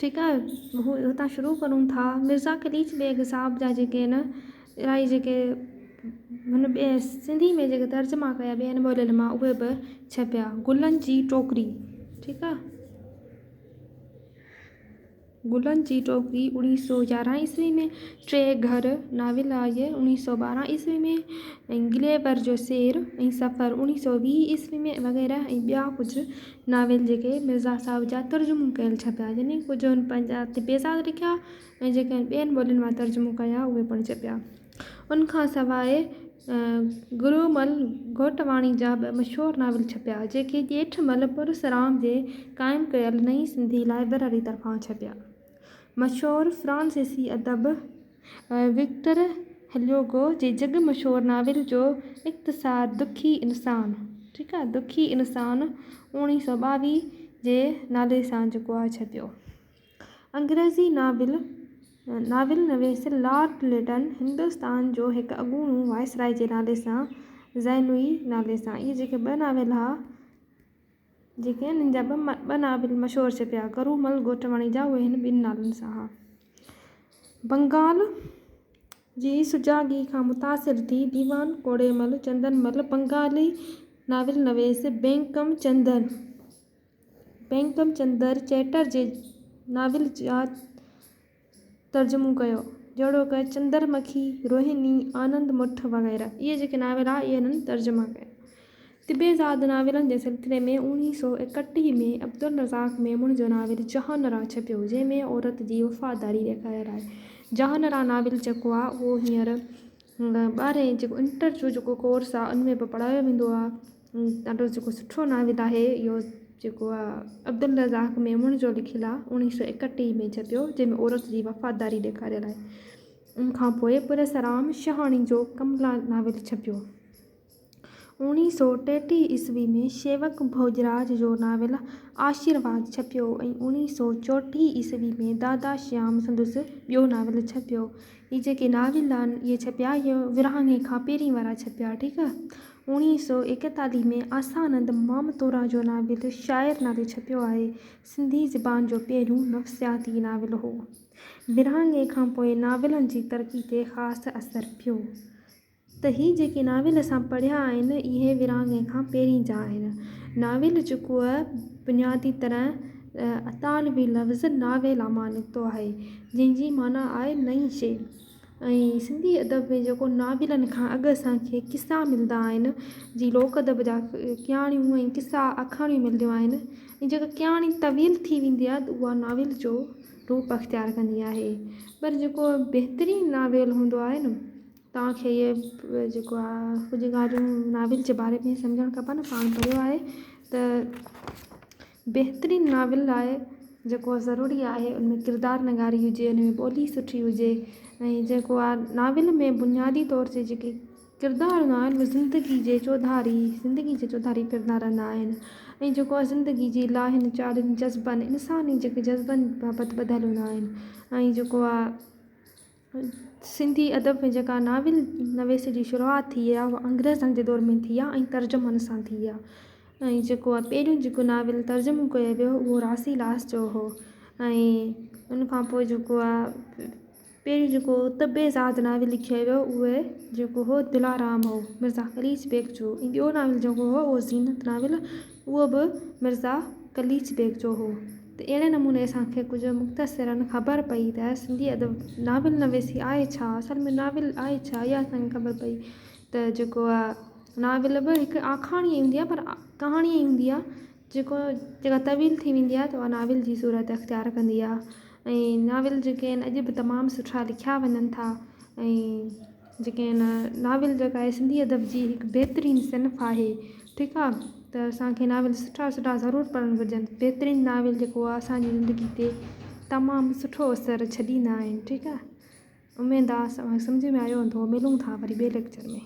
ٺيڪ آ هتان شروع ڪرون ٿا مرزا قليچ بيگ صاحب جا جيڪي آهن الاهي جيڪي هن ٻئي سنڌي ۾ جيڪي ترجما ڪيا ٻين ٻولين مان اهي به ڇپيا گلن جي ٽوڪري ٺيڪ آ گلن جي ٽوڪري اوڻيهه سؤ يارهن عيسوي ۾، ٽي گهر، ناول آهي، اوڻيهه سؤ ٻارهن عيسوي ۾ ۽ گليبر جو سير ۽ سفر اوڻيهه سؤ ويهه عيسوي ۾ وغيره ۽ ٻيا ڪجهه ناول جيڪي مرزا صاحب جا ترجمو ڪيل ڇپيا يعني ڪجهه هن پنهنجا طبعزاد لکيا ۽ جيڪي ٻين ٻولين مان ترجمو ڪيا اهي پڻ ڇپيا. ان کان سواء گرومل گهوٽواڻي جا ٻه مشهور ناول ڇپيا، جيڪي ڄيٺمل پرسرام جي قائم ڪيل نئين سنڌي لائبرري طرفان ڇپيا. مشهور فرانسيسي ادب وڪٽر هيوگو جي جڳ مشهور ناول جو اختصار دکي انسان، ٺيڪ آ، دکي انسان اوڻيهه سؤ ٻاويهه جي نالي سان جيڪو آ ڇپيو. انگريزي ناول ناول نويس لارڊ لٽن هندستان جو هڪ اڳوڻو وائسراء جي نالي سان زينوئي نالي سان اهي جيڪي ٻه ناول ها جيڪي هنن جا ٻه ٻه ناول مشهور ڇپيا ڪرومل گوٺواڻي جا اهي هن ٻن نالن سان ها بنگال جي سجاڳي کان متاثر ٿي ديوان ڪوڙيمل چندن مل بنگالي ناول نويس بينڪم چندر بينڪم چندر چيٽرجي ناول جا ترجمو ڪيو، جهڙوڪ، چندر مکي، روهني، آنند مٺ وغيره. اهي جيڪي ناول ها، اهي هنن ترجما ڪيا. طبعزاد ناولن جي سلسلي ۾ اوڻيهه سؤ ايڪٽيهه ۾ عبدالرزاق ميمڻ جو ناول جهانرا ڇپيو، جنهن ۾ عورت جي وفاداري ڏيکاريل آهي. جهانرا ناول جيڪو آهي، اهو هينئر ٻارهين جيڪو انٽر جو جيڪو ڪورس آهي، ان ۾ به پڙهايو ويندو آهي. ڏاڍو جيڪو سٺو ناول آهي اهو جيڪو آ عبدالرزاق ميمڻ جو لکيل آ اوڻيهه سؤ ايڪٽيهه ۾ ڇپيو جنهن ۾ عورت جي وفاداري ڏيکاريل آهي ان کان پوء پرسرام شهاڻي جو ڪملا ناول ڇپيو اوڻيهه سؤ ٽيٽيهه عيسوي ۾ شيوڪ ڀوڄراج جو ناول آشيرواد ڇپيو ۽ اوڻيهه سؤ چوٽيهه عيسوي ۾ دادا شيام سندس ٻيو ناول ڇپيو هي جيڪي ناول آهن اهي ڇپيا اهي ورهاڱي کان پهرين وارا ڇپيا ٺيڪ آ اوڻيهه سؤ ايڪيتاليهه ۾ آسانند مامتورا جو ناول شاعر نالي ڇپيو آهي. سنڌي زبان جو پهريون نفسياتي ناول هو. ورهاڱي کان پوء ناولن جي ترقي تي خاص اثر پيو ته هي جيڪي ناول اسان پڙهيا آهن اهي ورهاڱي کان پهرين جا آهن. ناول جيڪو بنيادي طرح اطالوي لفظ ناويلا مان نڪتو آهي جنهن جي معنيٰ آهي نئين شيء. ۽ سنڌي ادب ۾ جيڪو ناولن کان اڳ اسان کي قصا ملندا آهن جي لوڪ ادب جا ڪهاڻيون ۽ قصا آکاڻيون ملنديون آهن ۽ جيڪا ڪهاڻي طويل ٿي ويندي آهي ته اها ناول جو روپ اختيار ڪندي آهي پر جيڪو بهترين ناول هوندو آهي نه توهان کي اهي جيڪو آهي ڪجهه ڳالهيون ناول جي باري ۾ سمجهڻ کپن پاڻ پڙهيو آهي ته بهترين ناول لاء جيڪو ضروري آهي ان ۾ ڪردار نگاري هجي ان ۾ ٻولي سٺي هجي ۽ جيڪو آهي ناول ۾ بنيادي طور تي جيڪي ڪردار هوندا آهن اهي زندگي جي چوڌاري زندگي جي چوڌاري ڦرندا رهندا آهن ۽ جيڪو آهي زندگي جي لاهن چاڙهن جذبن انساني جيڪي جذبن بابت ٻڌل هوندا آهن ۽ جيڪو آهي سنڌي ادب ۾ جيڪا ناول نويسي جي شروعات ٿي آهي اها انگريزن جي دور ۾ ٿي آهي ۽ ترجمن سان ٿي آهي ۽ جيڪو آهي پهريون جيڪو ناول ترجمو ڪيو ويو اهو راسي لاس جو هو ۽ ان کان پوءِ جيڪو آهي پهريون جيڪو طبعزاد ناول لکيو ويو اهي جيڪو هو دلارام هو مرزا قليچ بيگ جو ۽ ٻيو ناول جيڪو هو اهو زينت ناول اهو به مرزا قليچ بيگ جو هو. ته اهڙي نموني اسان کي ڪجهه مختصراً خبر پئي ته سنڌي ادب ناول نويسي آهي ڇا؟ اصل ۾ ناول آهي ڇا؟ اها اسان کي خبر پئي ته جيڪو آهي ناول به هڪ آکاڻي ئي هوندي آهي پر ڪهاڻي ئي هوندي آهي جيڪو جيڪا طويل ٿي ويندي آهي ته اها ناول جي صورت اختيار ڪندي آهي ۽ ناول جيڪي آهن اڄ به تمام سٺا لکيا وڃن ٿا ۽ جيڪي آهن ناول جيڪا آهي سنڌي ادب جي هڪ بهترين صنف آهي ٺيڪ آ ته اسان کي ناول سٺا سٺا ضرور پڙهڻ گهرجن بهترين ناول جيڪو آ اسان جي زندگي تي تمام سٺو اثر ڇڏيندا آهن ٺيڪ آ اميد آ سمجهه ۾ آيو هوندو ملون ٿا وري ٻئي ليڪچر ۾.